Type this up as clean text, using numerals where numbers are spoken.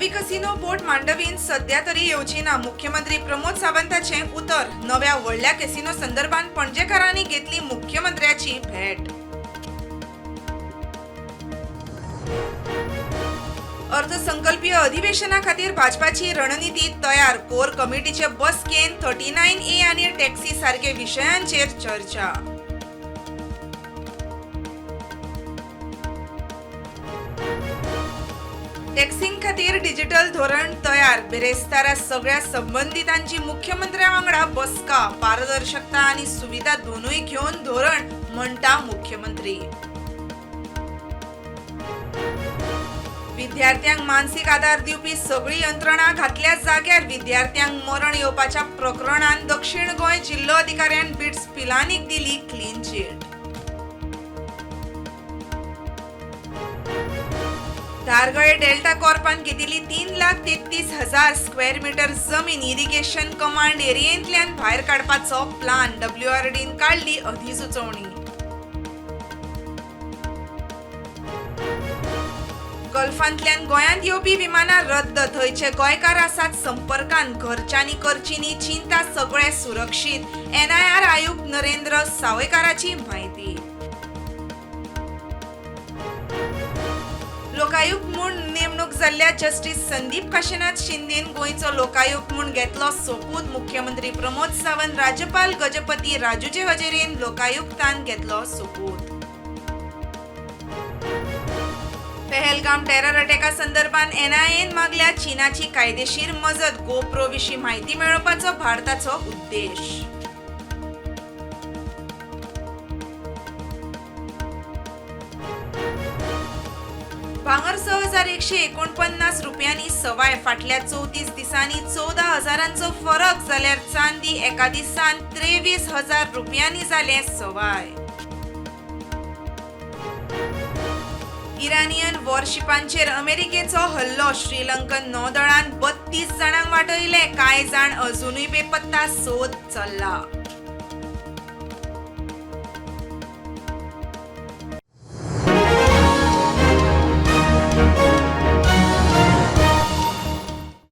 नवी कसिनो बोट मांडवीन सध्या तरी येवची ना, मुख्यमंत्री प्रमोद सावंताचें उतर. नव्या व्हडल्या कॅसिनो संदर्भात पणजेकारांनी घेतली मुख्यमंत्र्याची भेट. अर्थसंकल्पीय अधिवेशना खातीर भाजपाची रणनिती तयार. कोर कमिटीचे बसकेन 39A आनी टॅक्सी सारके विशयांचेर चर्चा. टॅक्सीं खातीर डिजिटल धोरण तयार. बिरेस्तारा सगळ्या संबंदितांची मुख्यमंत्र्या वांगडा बसका. पारदर्शकता आनी सुविधा दोनूय घेवन धोरण, म्हणटा मुख्यमंत्री. विद्यार्थ्यांक मानसीक आदार दिवपी सगळी यंत्रणा घातल्या जाग्यार. विद्यार्थ्यांक मरण येवपाच्या प्रकरणान दक्षिण गोंय जिल्लो अधिकाऱ्यान बिट्स पिलानीक दिली क्लीन चिट. धारगळे डेल्टा कॉर्पान घेतिल्ली 3,33,000 स्क्वेअर मीटर जमीन इरिगेशन कमांड एरियेंतल्यान भायर काडपाचो प्लान. डब्ल्यूआरडीन काडली अधिसुचोवणी. गल्फांतल्यान गोंयांत येवपी विमानां रद्द. थंयचे गोंयकार आसात संपर्कान. घरच्यांनी करची न्ही चिंता, सगळे सुरक्षीत. एनआयआर आयुक्त नरेंद्र सावयकाराची म्हायती. लोकायुक्त म्हूण नेमणूक जाल्ल्या जस्टीस संदीप काशीनाथ शिंदेन गोंयचो लोकायुक्त म्हूण घेतलो सोपूत. मुख्यमंत्री प्रमोद सावंत, राज्यपाल गजपती राजूचे हजेरेन लोकायुक्तान घेतलो सोपूत. पहलगाम टेरर अटॅका संदर्भात एनआयएन मागल्या चीनाची कायदेशीर मजत. गोप्रो विशीं म्हायती मेळोवपाचो भारताचो उद्देश. भांगर 6149 रुपयांनी सवाय. फाटल्या 34 दिसांनी 14 हजारांचो फरक, जाल्यार चांदी एका दिसान 23,000 रुपयांनी जालें सवाय. इराणियन वॉरशिपांचेर अमेरिकेचो हल्लो. श्रीलंकन नौदळान 32 जाणांक वाटयले. कांय जाण अजुनूय बेपत्ता, सोद चल्ला.